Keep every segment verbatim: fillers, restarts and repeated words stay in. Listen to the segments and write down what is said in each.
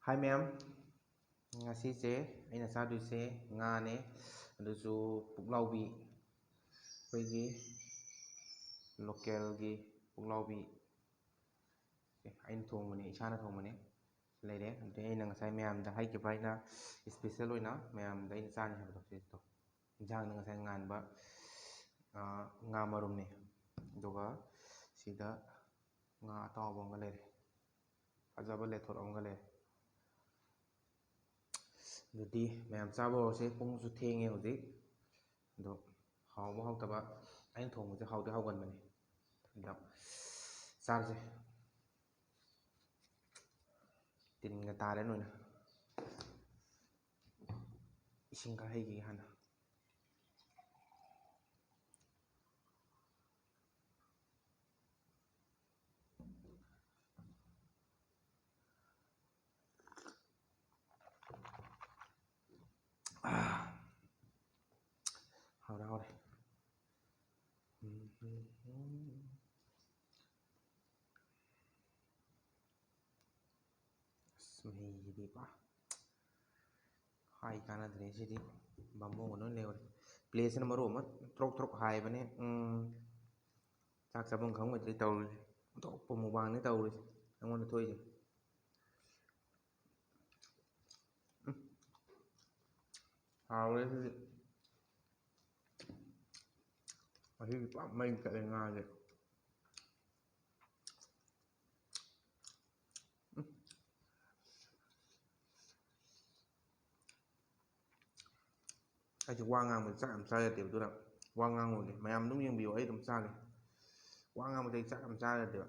ꯍꯥꯏ ꯃꯌꯥꯝ, ꯉꯁꯤꯁꯦ ꯑꯩꯅ ꯆꯥꯗꯣꯏꯁꯦ ꯉꯥꯅꯦ, ꯑꯗꯨꯁꯨ ꯄꯨꯛꯂꯥꯎꯕꯤ, ꯑꯩꯈꯣꯏꯒꯤ ꯂꯣꯀꯦꯜꯒꯤ ꯄꯨꯛꯂꯥꯎꯕꯤ꯫ ꯑꯦ, ꯑꯩꯅ ꯊꯣꯡꯕꯅꯦ, ꯏꯁꯥꯅ ꯊꯣꯡꯕꯅꯦ꯫ ꯂꯩꯔꯦ꯫ ꯑꯗꯩ ꯑꯩꯅ ꯉꯁꯥꯏ ꯃꯌꯥꯝꯗ ꯍꯥꯏꯈꯤꯕ, ꯑꯩꯅ ꯏꯁꯄꯤꯁꯦꯜ ꯑꯣꯏꯅ ꯃꯌꯥꯝꯗ ꯑꯩꯅ ꯆꯥꯅꯤ ꯍꯥꯏꯕꯗꯣ, ꯁꯤꯗꯣ꯫ ꯏꯟꯁꯥꯡꯗ ꯉꯁꯥꯏ ꯉꯥꯟꯕ, ꯑꯥ, ꯉꯥ ꯃꯔꯨꯝꯅꯦ꯫ ꯑꯗꯨꯒ ꯁꯤꯗ ꯉꯥ ꯑꯇꯥꯎꯕ ꯑꯃꯒ ꯂꯩꯔꯦ, ꯐꯖꯕ ꯂꯦꯊꯣꯔꯛ ꯑꯃꯒ ꯂꯩꯔꯦ꯫ ꯑꯗꯨꯗꯤ ꯃꯌꯥꯝ ꯆꯥꯕ ꯍꯧꯔꯁꯦ꯫ ꯄꯨꯡꯁꯨ ꯊꯦꯡꯉꯦ ꯍꯧꯖꯤꯛ꯫ ꯑꯗꯣ ꯍꯥꯎꯕ ꯍꯥꯎꯇꯕ, ꯑꯩꯅ ꯊꯣꯡꯕꯁꯦ ꯍꯥꯎꯗꯤ ꯍꯥꯎꯒꯟꯕꯅꯦ꯫ ꯑꯗꯣ ꯆꯥꯔꯁꯦ꯫ ꯇꯤꯟꯒ ꯇꯥꯔꯦ ꯂꯣꯏꯅ꯫ ꯏꯁꯤꯡ ꯈꯔ ꯍꯩꯈꯤꯒꯦ ꯍꯥꯟꯅ꯫ ꯑꯥ꯫ ꯍꯥꯎꯔꯦ, ꯍꯥꯎꯔꯦ꯫ ꯎꯝ, ꯎꯝ, ꯎꯝ꯫ ꯑꯁ, ꯃꯍꯤꯁꯤꯗꯤ ꯄꯨꯔꯥ ꯍꯥꯏ ꯀꯥꯟꯅꯗ꯭ꯔꯦ ꯁꯤꯗꯤ꯫ ꯕꯥꯃꯣꯟꯒ ꯂꯣꯏ ꯂꯩꯍꯧꯔꯦ꯫ ꯄ꯭ꯂꯦꯠꯁꯤꯅ ꯃꯔꯣꯟ ꯑꯃ ꯇ꯭ꯔꯣꯛ ꯇ꯭ꯔꯣꯛ ꯍꯥꯏꯕꯅꯦ꯫ ꯎꯝ꯫ ꯆꯥꯛ ꯆꯥꯐꯝ ꯈꯪꯉꯣꯏꯗ꯭ꯔꯤ ꯇꯧꯔꯤꯁꯦ꯫ ꯑꯣꯟꯊꯣꯛꯄ ꯃꯨꯛꯕꯥꯡꯅꯤ ꯇꯧꯔꯤꯁꯦ ꯑꯩꯉꯣꯟꯗ ꯊꯣꯛꯏꯁꯦ꯫ ꯎꯝ꯫ ꯍꯥꯎꯔꯦ ꯁꯤꯗꯤ꯫ ꯉꯁꯤꯗꯤ ꯄꯨꯔꯥ ꯃꯩ ꯆꯠꯂꯦ ꯉꯥꯁꯦ꯫ ꯎꯝ꯫ ꯑꯩꯁꯦ ꯋꯥ ꯉꯥꯡꯕꯁꯦ ꯆꯥꯛ ꯌꯥꯝ ꯆꯥ ꯌꯥꯗꯦꯕ, ꯑꯗꯨꯅ ꯋꯥ ꯉꯥꯡꯉꯨꯒꯦ꯫ ꯃꯌꯥꯝ ꯑꯗꯨꯝ ꯌꯦꯡꯕꯤꯌꯨ, ꯑꯩ ꯑꯗꯨꯝ ꯆꯥꯒꯦ꯫ ꯋꯥ ꯉꯥꯡꯕꯁꯦ ꯑꯩ ꯆꯥꯛ ꯌꯥꯝ ꯆꯥ ꯌꯥꯗꯦꯕ꯫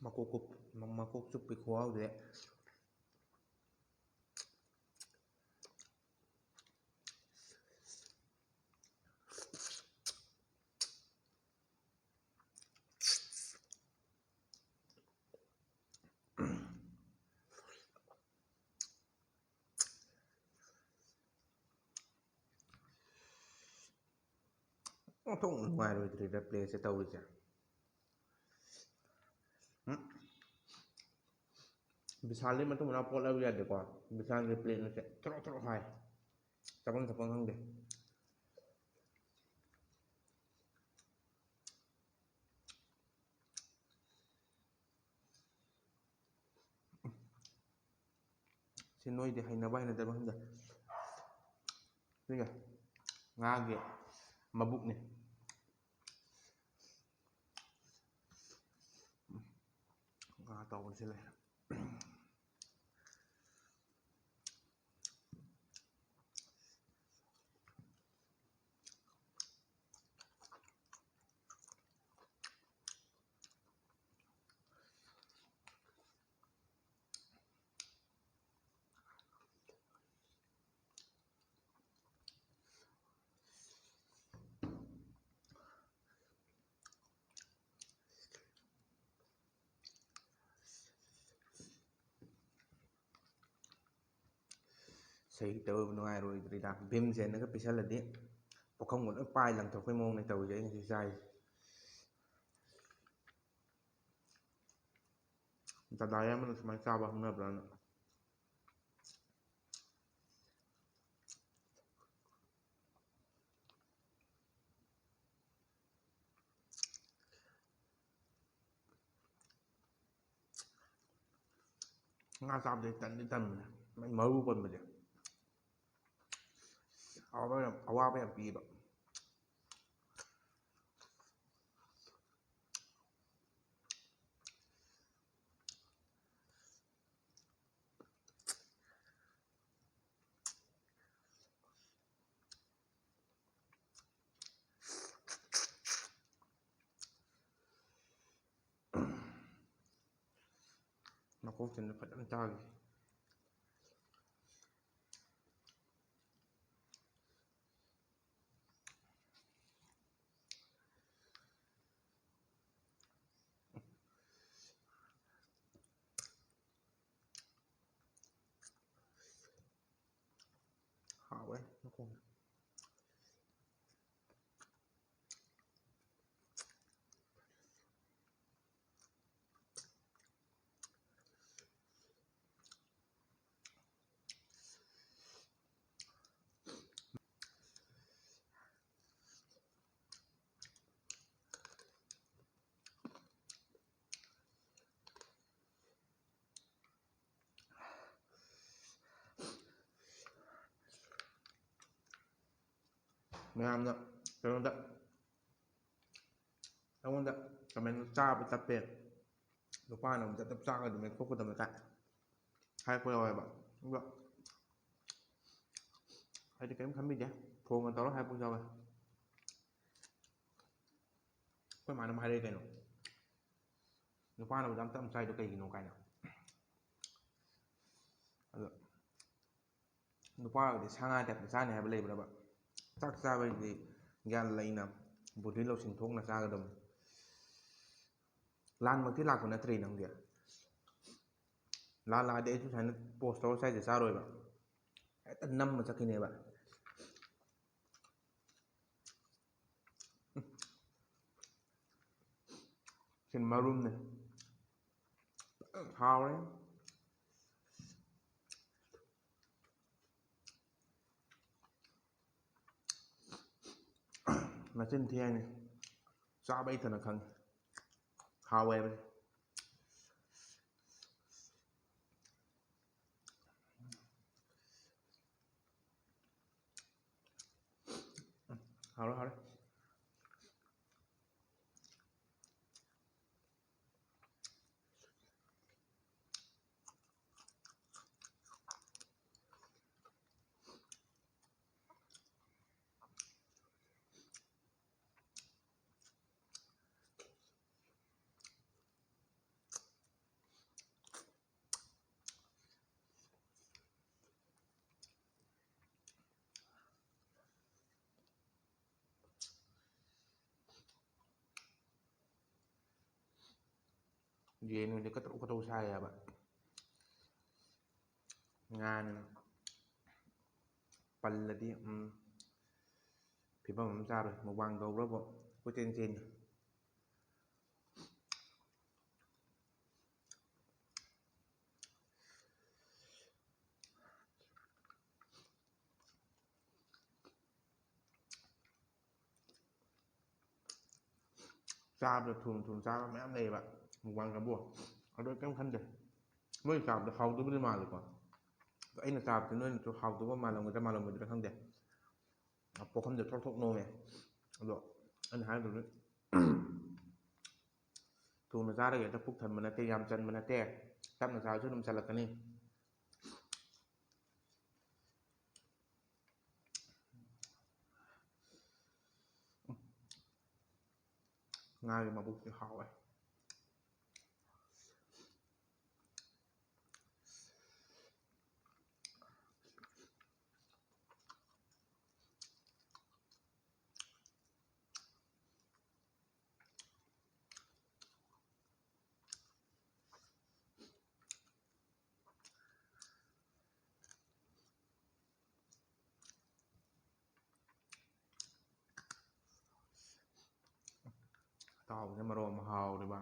ꯃꯀꯣꯛ ꯀꯨꯞ-, ꯃꯀꯣꯛ ꯆꯨꯞꯄꯤ ꯈꯨꯍꯥꯎꯗꯤ꯫ ꯑꯣꯟꯊꯣꯛꯅ ꯅꯨꯡꯉꯥꯏꯔꯣꯏꯗ꯭ꯔꯤꯗ ꯄ꯭ꯂꯦꯁꯦ ꯇꯧꯔꯤꯁꯦ꯫ ꯎꯝ꯫ ꯕꯤꯁꯥꯜꯗꯤ ꯃꯇꯨꯡ ꯃꯅꯥꯎ ꯄꯣꯠ ꯂꯩꯕ ꯌꯥꯗꯦꯀꯣ꯫ ꯕꯤꯁꯥꯜꯒꯤ ꯄ꯭ꯂꯦꯠꯅꯁꯦ ꯊꯣꯔꯣ ꯊꯣꯔꯣ ꯍꯥꯏ꯫ ꯆꯥꯐꯝ ꯊꯛꯐꯝ ꯈꯪꯗꯦ꯫ ꯁꯤ ꯅꯣꯏꯗꯤ ꯍꯩꯅꯕ ꯍꯩꯅꯗꯕ ꯈꯪꯗꯦ꯫ ꯁꯤꯒ ꯉꯥꯒꯤ ꯃꯕꯨꯛꯅꯤ꯫ ꯉꯥ ꯑꯇꯥꯎꯕꯁꯤ ꯂꯩ꯫ ꯁꯍꯤ ꯇꯧꯕ ꯅꯨꯡꯉꯥꯏꯔꯣꯏꯗ꯭ꯔꯤꯗ꯫ ꯚꯤꯝꯁꯦꯟꯅꯒ ꯄꯤꯁꯜꯂꯗꯤ ꯄꯨꯈꯝꯒ ꯂꯣꯏ ꯄꯥꯏ ꯂꯪꯊꯣꯛꯄꯩ ꯃꯑꯣꯡꯅꯦ ꯇꯧꯔꯤꯁꯦ ꯑꯩ ꯉꯁꯤ ꯆꯥꯏꯁꯦ꯫ ꯗꯗꯥ ꯌꯥꯝꯕꯅ ꯁꯨꯃꯥꯏꯅ ꯆꯥꯕ ꯍꯧꯅꯕ꯭ꯔꯥꯅ꯫ ꯉꯥ ꯆꯥꯕꯗꯤ ꯇꯟꯗꯤ ꯇꯟꯕꯅꯦ, ꯃꯥꯏ ꯃꯔꯨ ꯄꯟꯕꯁꯦ꯫ ꯑꯋꯥꯕ ꯌꯥꯝ, ꯑꯋꯥꯕ ꯌꯥꯝ ꯄꯤꯌꯦꯕ꯫ ꯃꯀꯣꯛꯇꯨꯅ ꯐꯖꯅ ꯆꯥꯈꯤ꯫ ꯍꯥꯎꯋꯦ ꯃꯈꯣꯡ꯫ ꯃꯌꯥꯝꯅ ꯀꯩꯅꯣꯗ ꯑꯩꯉꯣꯟꯗ ꯀꯃꯦꯟ ꯆꯥꯕ ꯇꯞꯄꯦ, ꯅꯨꯄꯥꯅ ꯑꯃꯨꯛ ꯇꯞ ꯆꯥꯒꯗꯕꯅꯦ ꯈꯣꯠꯀꯗꯕꯅꯦ ꯀꯥꯏ ꯍꯥꯏꯔꯛꯄ ꯌꯥꯎꯋꯦꯕ꯫ ꯑꯗꯣ ꯑꯩꯗꯤ ꯀꯔꯤꯝ ꯈꯟꯕꯤꯗꯦ, ꯐꯣꯟꯒ ꯇꯧꯔ ꯍꯥꯏꯔꯛꯄꯁꯨ ꯌꯥꯎꯋꯦ꯫ ꯑꯩꯈꯣꯏ ꯃꯥꯅ ꯑꯃ ꯍꯥꯏꯔꯛꯑꯦ ꯀꯩꯅꯣ, "ꯅꯨꯄꯥꯅꯕꯨ ꯌꯥꯝ ꯇꯞꯅ ꯆꯥꯏꯗꯣ ꯀꯩꯒꯤꯅꯣ?" ꯀꯥꯏꯅ꯫ ꯑꯗꯣ ꯅꯨꯄꯥ ꯑꯣꯏꯔꯗꯤ ꯁꯥ ꯉꯥ ꯇꯥꯏꯞꯇ ꯆꯥꯅꯤ ꯍꯥꯏꯕ ꯂꯩꯕ꯭ꯔꯕ? ꯆꯥꯛ ꯆꯥꯕ ꯍꯥꯏꯁꯤꯗꯤ ꯒ꯭ꯌꯥꯟ ꯂꯩꯅ, ꯕꯨꯙꯤ ꯂꯧꯁꯤꯡ ꯊꯣꯛꯅ ꯆꯥꯒꯗꯕꯅꯤ꯫ ꯂꯥꯟꯃꯛꯇꯤ ꯂꯥꯛꯄ ꯅꯠꯇ꯭ꯔꯦ ꯅꯪꯗꯤ꯫ ꯂꯥꯟ ꯂꯥꯛꯑꯗꯤ ꯑꯩꯁꯨ ꯁꯨꯃꯥꯏꯅ ꯄꯣꯁ ꯇꯧꯔ ꯆꯥꯏꯁꯦ ꯆꯥꯔꯣꯏꯕ, ꯍꯦꯛꯇ ꯅꯝꯃ ꯆꯠꯈꯤꯅꯦꯕ꯫ ꯁꯤ ꯃꯔꯨꯝꯅꯦ꯫ ꯍꯥꯎꯔꯦ꯫ ꯃꯆꯤꯟ ꯊꯤ ꯍꯥꯏꯅꯤ, ꯆꯥꯕ ꯍꯩꯇꯅ ꯈꯪꯉꯤ꯫ ꯍꯥꯎꯋꯦ ꯍꯥꯏꯕꯅꯤ꯫ ꯍꯥꯎꯔꯦ, ꯍꯥꯎꯔꯦ꯫ ꯌꯦꯟ ꯑꯣꯏꯅ ꯀꯇꯧ ꯀꯇꯧ ꯁꯥꯏꯌꯦꯕ꯫ ꯉꯥꯅꯤꯅ ꯄꯜꯂꯗꯤ, ꯎꯝ, ꯐꯤꯕꯝ ꯑꯃ ꯆꯥꯔꯣꯏ꯫ ꯃꯨꯛꯕꯥꯡ ꯇꯧꯕ꯭ꯔꯕꯨ ꯀꯣꯏꯆꯦꯟ ꯆꯦꯟꯅꯤ꯫ ꯆꯥꯕꯗ ꯊꯨꯅ ꯊꯨꯅ ꯆꯥꯕ ꯃꯌꯥꯝ ꯂꯩꯌꯦꯕ ꯃꯨꯛꯕꯥꯡ ꯀꯥꯡꯕꯨ꯫ ꯑꯗꯣ ꯀꯩꯝ ꯈꯟꯗꯦ꯫ ꯃꯣꯏ ꯆꯥꯕꯗꯣ ꯍꯥꯎꯗꯧꯕꯗꯤ ꯃꯥꯜꯂꯦꯀꯣ꯫ ꯑꯗꯣ ꯑꯩꯅ ꯆꯥꯕꯗꯤ ꯅꯣꯏꯅꯁꯨ ꯍꯥꯎꯗꯧꯕ ꯃꯥꯜꯂꯝꯒꯗ꯭ꯔꯥ ꯃꯥꯜꯂꯝꯃꯣꯏꯗ꯭ꯔꯥ ꯈꯪꯗꯦ꯫ ꯄꯨꯈꯝꯗ ꯊꯣꯛ ꯊꯣꯛ ꯅꯣꯝꯃꯦ꯫ ꯑꯗꯣ ꯑꯩꯅ ꯍꯥꯏꯗꯨꯅꯤ, ꯊꯨꯅ ꯆꯥꯔꯒ ꯍꯦꯛꯇ ꯄꯨꯛ ꯊꯟꯕ ꯅꯠꯇꯦ, ꯌꯥꯝ ꯆꯟꯕ ꯅꯠꯇꯦ, ꯇꯞꯅ ꯆꯥꯔꯁꯨ ꯑꯗꯨꯝ ꯆꯜꯂꯛꯀꯅꯤ꯫ ꯉꯥꯒꯤ ꯃꯕꯨꯛꯁꯦ ꯍꯥꯎꯋꯦ꯫ ꯑꯇꯥꯎꯕꯁꯦ ꯃꯔꯣꯟ ꯑꯃ ꯍꯥꯎꯔꯤꯕ꯫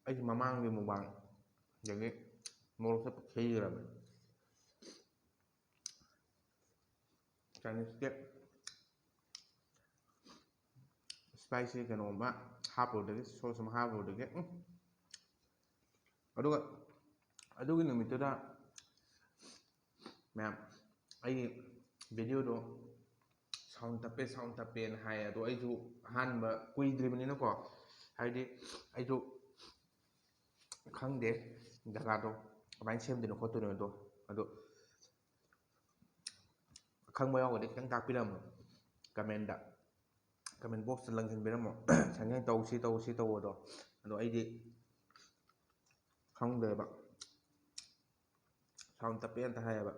ꯑꯩꯒꯤ ꯃꯃꯥꯡꯒꯤ ꯃꯨꯛꯕꯥꯡꯗꯒꯤ ꯃꯣꯔꯣꯛꯁꯦ ꯄꯨꯛ ꯈꯤꯈ꯭ꯔꯕꯅꯤ꯫ ꯆꯥꯏꯅꯤꯁꯀꯤ ꯏꯁꯄꯥꯏꯁꯤ ꯀꯩꯅꯣꯝꯃ ꯍꯥꯞꯄꯨꯕꯗꯒꯤ, ꯁꯣꯁ ꯑꯃ ꯍꯥꯞꯄꯨꯕꯗꯒꯤ, ꯎꯝ꯫ ꯑꯗꯨꯒ ꯑꯗꯨꯒꯤ ꯅꯨꯃꯤꯠꯇꯨꯗ ꯃꯌꯥꯝ ꯑꯩꯒꯤ ꯚꯤꯗꯤꯑꯣꯗꯣ ꯁꯥꯎꯟ ꯇꯞꯄꯦ, ꯁꯥꯎꯟ ꯇꯞꯄꯦꯅ ꯍꯥꯏ꯫ ꯑꯗꯣ ꯑꯩꯁꯨ ꯑꯍꯥꯟꯕ ꯀꯨꯏꯗ꯭ꯔꯤꯕꯅꯤꯅꯀꯣ, ꯍꯥꯏꯗꯤ ꯑꯩꯁꯨ ꯈꯪꯗꯦ ꯖꯒꯥꯗꯣ ꯀꯃꯥꯏꯅ ꯁꯦꯝꯗꯣꯏꯅꯣ ꯈꯣꯠꯇꯣꯏꯅꯣ ꯑꯗꯣ꯫ ꯑꯗꯣ ꯈꯪꯕ ꯌꯥꯎꯔꯒꯗꯤ ꯈꯤꯇꯪ ꯇꯥꯛꯄꯤꯔꯝꯃꯣ ꯀꯃꯦꯟꯗ, ꯀꯃꯦꯟ ꯕꯣꯛꯁꯇ ꯂꯪꯁꯤꯟꯕꯤꯔꯝꯃꯣ꯫ ꯁꯨꯃꯥꯏꯅ ꯇꯧ, ꯁꯤ ꯇꯧ, ꯁꯤ ꯇꯧ ꯑꯗꯣ꯫ ꯑꯗꯣ ꯑꯩꯗꯤ ꯈꯪꯗꯦꯕ, ꯁꯥꯎꯟ ꯇꯞꯄꯦ ꯑꯝꯇ ꯍꯥꯏꯌꯦꯕ꯫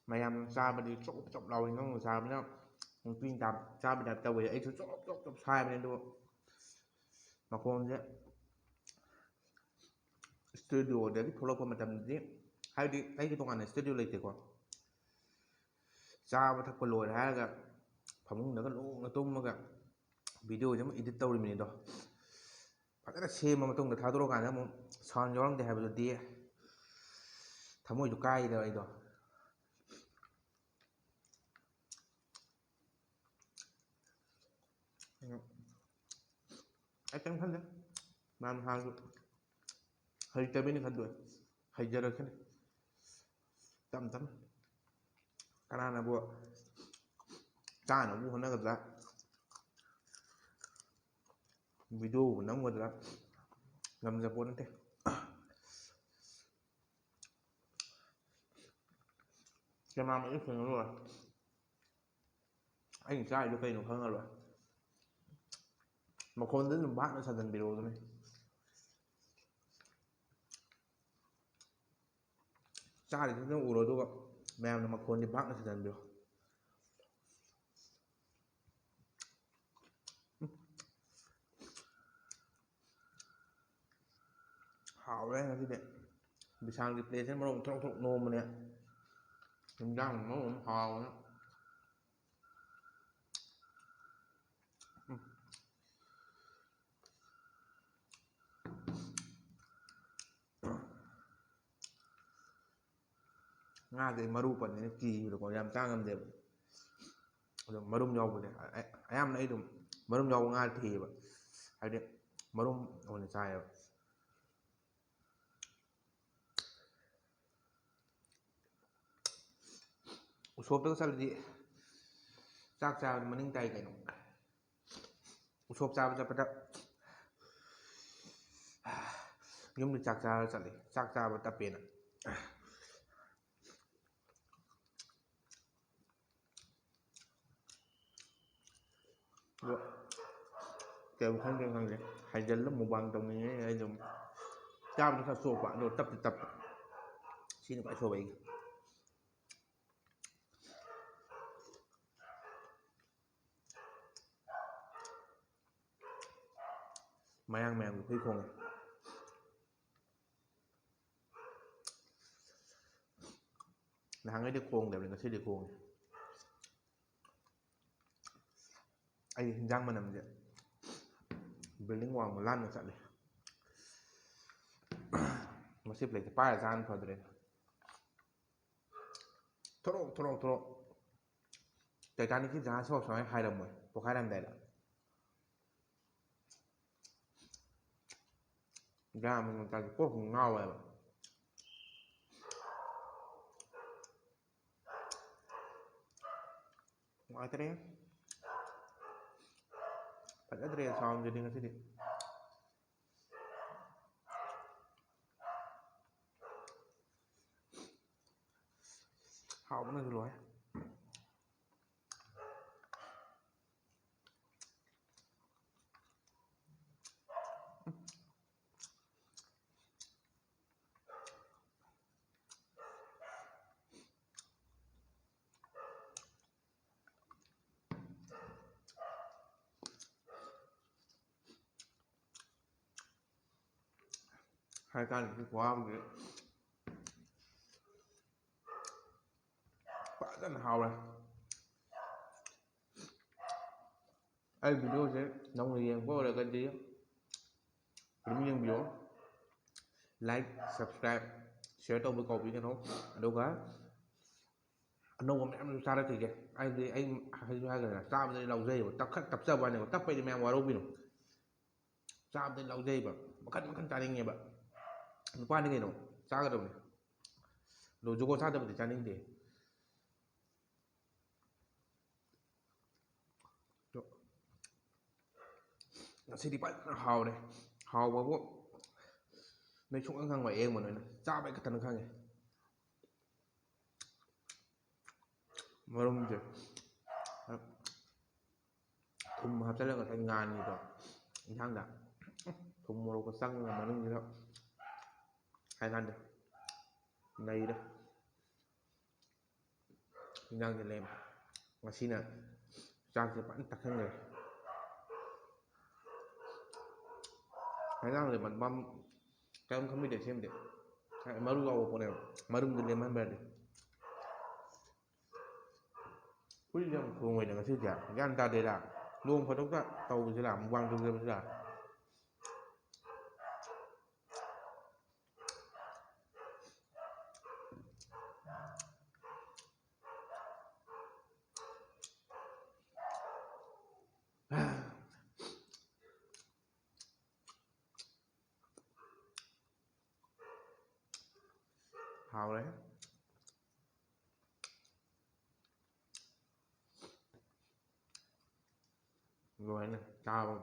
ꯃꯌꯥꯝ ꯆꯥꯕꯗꯤ ꯆꯣꯞ ꯆꯣꯞ ꯂꯥꯎꯋꯤ, ꯅꯪꯅ ꯆꯥꯕꯅ ꯅꯨꯄꯤ ꯃꯆꯥ ꯆꯥꯕ ꯇꯥꯏꯞ ꯇꯧꯋꯦ꯫ ꯑꯩꯁꯨ ꯆꯣꯞ ꯆꯣꯞ ꯆꯣꯞ ꯁꯥꯏꯕꯅꯦ, ꯑꯗꯨꯒ ꯃꯈꯣꯟꯁꯦ ꯏꯁꯇꯨꯗꯤꯑꯣꯗꯒꯤ ꯊꯣꯛꯂꯛꯄ ꯃꯇꯝꯗꯗꯤ, ꯍꯥꯏꯕꯗꯤ ꯑꯩꯒꯤ ꯇꯣꯉꯥꯟꯅ ꯏꯁꯇꯨꯗꯤꯑꯣ ꯂꯩꯇꯦꯀꯣ, ꯆꯥꯕ ꯊꯛꯄ ꯂꯣꯏꯔꯦ ꯍꯥꯏꯔꯒ ꯐꯃꯨꯡꯗꯒ ꯂꯣꯡꯅ ꯇꯨꯝꯃꯒ ꯚꯤꯗꯤꯑꯣꯁꯦ ꯑꯃꯨꯛ ꯏꯗꯤꯠ ꯇꯧꯔꯤꯕꯅꯤꯗꯣ꯫ ꯐꯖꯅ ꯁꯦꯝꯃ ꯃꯇꯨꯡꯗ ꯊꯥꯗꯣꯔꯛꯀꯥꯟꯗ ꯑꯃꯨꯛ ꯁꯥꯎꯟ ꯌꯥꯎꯔꯝꯗꯦ ꯍꯥꯏꯕꯗꯨꯗꯤ ꯊꯃꯣꯏꯗꯨ ꯀꯥꯏꯗ ꯑꯩꯗꯣ꯫ ꯑꯩ ꯀꯩꯝ ꯈꯟꯗꯦ꯫ ꯃꯌꯥꯝ ꯍꯥꯏꯔꯁꯨ ꯍꯩꯇꯕꯩꯅꯤ ꯈꯟꯗꯣꯛꯑꯦ꯫ ꯍꯩꯖꯔꯛꯀꯅꯤ ꯇꯞ ꯇꯞꯅ꯫ ꯀꯅꯥꯅꯕꯨ ꯆꯥꯅꯕꯕꯨ ꯍꯣꯠꯅꯒꯗ꯭ꯔꯥ? ꯚꯤꯗꯤꯑꯣꯕꯨ ꯅꯝꯒꯗ꯭ꯔꯥ? ꯉꯝꯖꯄꯣꯠ ꯅꯠꯇꯦ꯫ ꯀꯦꯃꯦꯔꯥꯃꯦꯟꯁꯨ ꯐꯦꯡꯉ ꯂꯣꯏꯔꯦ꯫ ꯑꯩꯅ ꯆꯥꯔꯤꯗꯣ ꯀꯩꯅꯣ ꯈꯪꯉꯔꯣꯏ꯫ ꯃꯈꯣꯟꯗ ꯑꯗꯨꯝ ꯚꯥꯞꯅ ꯁꯥꯖꯟꯕꯤꯔꯛꯑꯣ ꯑꯗꯨꯅꯦ꯫ ꯆꯥꯔꯤꯗꯨ ꯑꯗꯨꯝ ꯎꯔꯣ, ꯑꯗꯨꯒ ꯃꯌꯥꯝꯅ ꯃꯈꯣꯟꯗꯤ ꯚꯥꯞꯅ ꯁꯥꯖꯟꯕꯤꯔꯣ꯫ ꯎꯝ꯫ ꯍꯥꯎꯔꯦ ꯉꯁꯤꯗꯤ꯫ ꯕꯤꯁꯥꯜꯒꯤ ꯄ꯭ꯂꯦꯠꯁꯤꯅ ꯃꯔꯣꯜ ꯑꯃ ꯊꯣꯔꯣꯛ ꯊꯣꯔꯣꯛ ꯅꯣꯝꯕꯅꯦ꯫ ꯍꯤꯟꯖꯥꯡꯅ ꯃꯔꯣꯜ ꯑꯃ ꯍꯥꯎꯕꯅꯦ꯫ ꯎꯝ꯫ ꯉꯥꯗꯤ ꯑꯩ ꯃꯔꯨ ꯄꯟꯕꯅꯤꯅ ꯀꯤꯕꯗꯀꯣ ꯌꯥꯝ ꯆꯥ ꯉꯝꯗꯦꯕ꯫ ꯑꯗꯣ ꯃꯔꯨꯝ ꯌꯥꯎꯕꯁꯦ ꯑ-, ꯑ-, ꯑꯌꯥꯝꯕꯅ ꯑꯩ ꯑꯗꯨꯝ ꯃꯔꯨꯝ ꯌꯥꯎꯕ ꯉꯥ ꯊꯤꯌꯦꯕ, ꯍꯥꯏꯗꯤ ꯃꯔꯨꯝ ꯑꯣꯏꯅ ꯆꯥꯏꯌꯦꯕ꯫ ꯎꯁꯣꯞꯇꯒ ꯆꯠꯂꯗꯤ ꯆꯥꯛ ꯆꯥꯕꯗꯤ ꯃꯅꯤꯡ ꯇꯥꯏ ꯀꯩꯅꯣ꯫ ꯎꯁꯣꯞ ꯆꯥꯕ ꯆꯠꯄꯗ ꯌꯨꯝꯗ ꯆꯥꯛ ꯆꯥꯔ ꯆꯠꯂꯤ, ꯆꯥꯛ ꯆꯥꯕ ꯇꯞꯄꯦꯅ꯫ ꯑꯗꯣ ꯀꯩꯝ ꯈꯪꯗꯦ, ꯈꯪꯗꯦ꯫ ꯍꯥꯏꯖꯤꯜꯂ ꯃꯨꯛꯕꯥꯡ ꯇꯧꯅꯤꯡꯉꯦ꯫ ꯑꯩ ꯑꯗꯨꯝ ꯆꯥꯕꯗꯤ ꯈꯔ ꯆꯣꯞꯄ, ꯑꯗꯣ ꯇꯞꯇꯤ ꯇꯞꯄ꯫ ꯁꯤꯅ ꯈ꯭ꯋꯥꯏ ꯁꯣꯕ ꯑꯩꯒꯤ꯫ ꯃꯌꯥꯡ ꯃꯌꯥꯝꯒꯤ ꯍꯨꯏ ꯈꯣꯡꯉꯦ꯫ ꯅꯍꯥꯟꯈꯩꯗꯤ ꯈꯣꯡꯗꯕꯅꯤ, ꯉꯁꯤꯗꯤ ꯈꯣꯡꯉꯦ꯫ ꯑꯩ ꯍꯤꯟꯖꯥꯡ ꯃꯅꯝꯁꯦ building ꯋꯥꯡꯃ ꯂꯥꯟꯅ ꯆꯠꯂꯦ꯫ ꯃꯁꯤ ꯄ꯭ꯂꯦꯠꯁꯦ ꯄꯥꯏꯔ ꯆꯥꯅ ꯐꯗ꯭ꯔꯦ꯫ ꯊꯣꯔꯣꯛ, ꯊꯣꯔꯣꯛ, ꯊꯣꯔꯣꯛ꯫ ꯇꯥꯏꯇꯥꯅꯤꯛꯀꯤ ꯖꯍꯥꯖ ꯐꯥꯎ ꯁꯨꯃꯥꯏꯅ ꯍꯥꯏꯔꯝꯃꯣꯏ ꯄꯣꯈꯥꯏꯔꯝꯗꯥꯏꯗ꯫ ꯒ꯭ꯌꯥꯟ ꯃꯦꯟ ꯇꯥꯗꯦ, ꯀꯣꯛ ꯉꯥꯎꯋꯦꯕ꯫ ꯅꯨꯡꯉꯥꯏꯇ꯭ꯔꯦ꯫ ꯐꯖꯗ꯭ꯔꯦ soundꯁꯤꯗꯤ ꯉꯁꯤꯗꯤ꯫ ꯍꯥꯎꯕꯅꯁꯨ ꯂꯣꯏꯔꯦ꯫ ꯍꯥꯏꯀꯥꯟꯗꯗꯤ ꯈꯨꯍꯥꯎꯗꯤ ꯐꯖꯅ ꯍꯥꯎꯔꯦ꯫ ꯑꯩ videoꯁꯦ ꯅꯧꯅ ꯌꯦꯡꯕ ꯑꯣꯏꯔꯒꯗꯤ ꯑꯗꯨꯝ ꯌꯦꯡꯕꯤꯌꯣ꯫ Like, subscribe, share ꯇꯧꯕ ꯀꯥꯎꯕꯤꯒꯅꯨ꯫ ꯑꯗꯨꯒ ꯑꯅꯧꯕ ꯃꯌꯥꯝꯁꯨ ꯆꯥꯔꯛꯈꯤꯒꯦ꯫ ꯑꯩꯗꯤ ꯑꯩ ꯍꯥꯏꯁꯨ ꯍꯥꯏꯈ꯭ꯔꯦꯅ, ꯆꯥꯕꯗꯗꯤ ꯂꯥꯎꯖꯩꯑꯕ, ꯇꯞ-, ꯈꯔ ꯇꯞꯆꯕ ꯋꯥꯅꯦꯕ, ꯇꯞꯄꯩꯗꯤ ꯃꯌꯥꯝ ꯋꯥꯔꯧꯕꯤꯅꯨ꯫ ꯆꯥꯕꯗ ꯂꯥꯎꯖꯩꯕ, ꯃꯈꯟ ꯃꯈꯟ ꯆꯥꯅꯤꯡꯉꯦꯕ꯫ ꯅꯨꯄꯥꯅꯤ ꯀꯩꯅꯣ, ꯆꯥꯒꯗꯕꯅꯤ꯫ ꯑꯗꯣ ꯖꯨꯒꯣꯠ ꯆꯥꯗꯕꯗꯤ ꯆꯥꯅꯤꯡꯗꯦ꯫ ꯑꯗꯣ ꯉꯁꯤꯗꯤ ꯐꯖꯅ ꯍꯥꯎꯔꯦ꯫ ꯍꯥꯎꯕꯕꯨ ꯅꯣꯏ ꯁꯨꯡꯈꯪ ꯈꯪꯉꯣꯏ, ꯑꯌꯦꯡꯕ ꯅꯣꯏꯅ ꯆꯥꯕꯩ ꯈꯛꯇꯅ ꯈꯪꯉꯦ꯫ ꯃꯔꯨꯝꯁꯦ ꯊꯨꯝ ꯍꯥꯞꯆꯤꯜꯂꯒ ꯉꯁꯥꯏ ꯉꯥꯟꯕꯗꯣ ꯏꯟꯁꯥꯡꯗ, ꯊꯨꯝ ꯃꯣꯔꯣꯛꯀ ꯆꯪꯉꯒ ꯃꯅꯨꯡꯁꯤꯗ ꯍꯥꯏꯀꯥꯟꯗ ꯅꯩꯔꯦ꯫ ꯏꯟꯖꯥꯡꯁꯦ ꯂꯦꯝꯃꯦ꯫ ꯉꯁꯤꯅ ꯆꯥꯛꯁꯦ ꯐꯖꯅ ꯇꯛꯁꯟꯈ꯭ꯔꯦ꯫ ꯍꯦꯟꯖꯥꯡꯁꯦ ꯃꯟꯕꯝ ꯀꯔꯤꯝ ꯈꯟꯕꯤꯗꯦ ꯁꯤꯃꯗꯤ꯫ ꯃꯔꯨ ꯌꯥꯎꯕ ꯄꯣꯠꯅꯦꯕ꯫ ꯃꯔꯨꯝꯗꯣ ꯂꯦꯝꯍꯟꯕ ꯌꯥꯗꯦ꯫ ꯍꯨꯏꯁꯦ ꯌꯥꯝ ꯈꯣꯡꯉꯣꯏꯗ ꯉꯁꯤꯁꯦ꯫ ꯒ꯭ꯌꯥꯟ ꯇꯥꯗꯦꯗ꯫ ꯅꯣꯡ ꯐꯥꯗꯣꯛꯇ ꯇꯧꯕꯁꯤꯔꯥ? ꯃꯨꯛꯕꯥꯡ ꯇꯧꯖꯕꯁꯤꯔꯥ? ꯂꯣꯏꯅ ꯆꯥꯕ꯫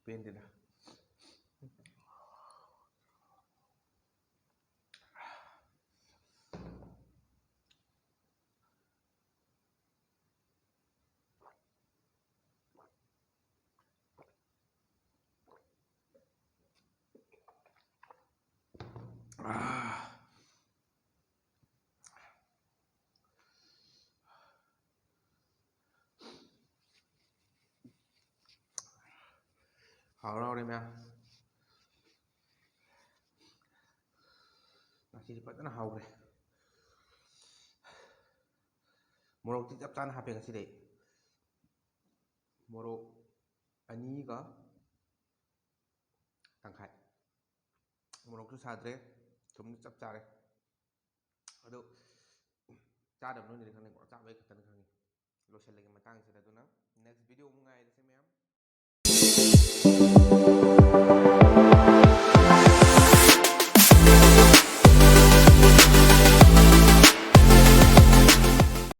ꯄꯦꯟꯗꯦꯗ꯫ ꯍꯥꯎꯔꯦ, ꯍꯥꯎꯔꯦ ꯃꯌꯥꯝ꯫ ꯉꯁꯤꯗꯤ ꯐꯖꯅ ꯍꯥꯎꯈ꯭ꯔꯦ꯫ ꯃꯣꯔꯣꯛꯇꯤ ꯆꯞ ꯆꯥꯅ ꯍꯥꯞꯄꯦ ꯉꯁꯤꯗꯤ꯫ ꯃꯣꯔꯣꯛ ꯑꯅꯤꯒ ꯇꯪꯈꯥꯏ꯫ ꯃꯣꯔꯣꯛꯁꯨ ꯁꯥꯗ꯭ꯔꯦ, ꯊꯨꯝꯁꯨ ꯆꯞ ꯆꯥꯔꯦ꯫ ꯑꯗꯨ ꯆꯥꯗꯕ ꯅꯣꯏꯅꯗꯤ ꯈꯪꯅꯤꯀꯣ, ꯆꯥꯕ ꯑꯩ ꯈꯛꯇꯅ ꯈꯪꯉꯤ꯫ ꯂꯣꯏꯁꯤꯜꯂꯒꯦ ꯃꯇꯥꯡꯁꯤꯗ꯫ ꯑꯗꯨꯅ next video ꯑꯃꯨꯛ ꯉꯥꯏꯔꯁꯦ ꯃꯌꯥꯝ꯫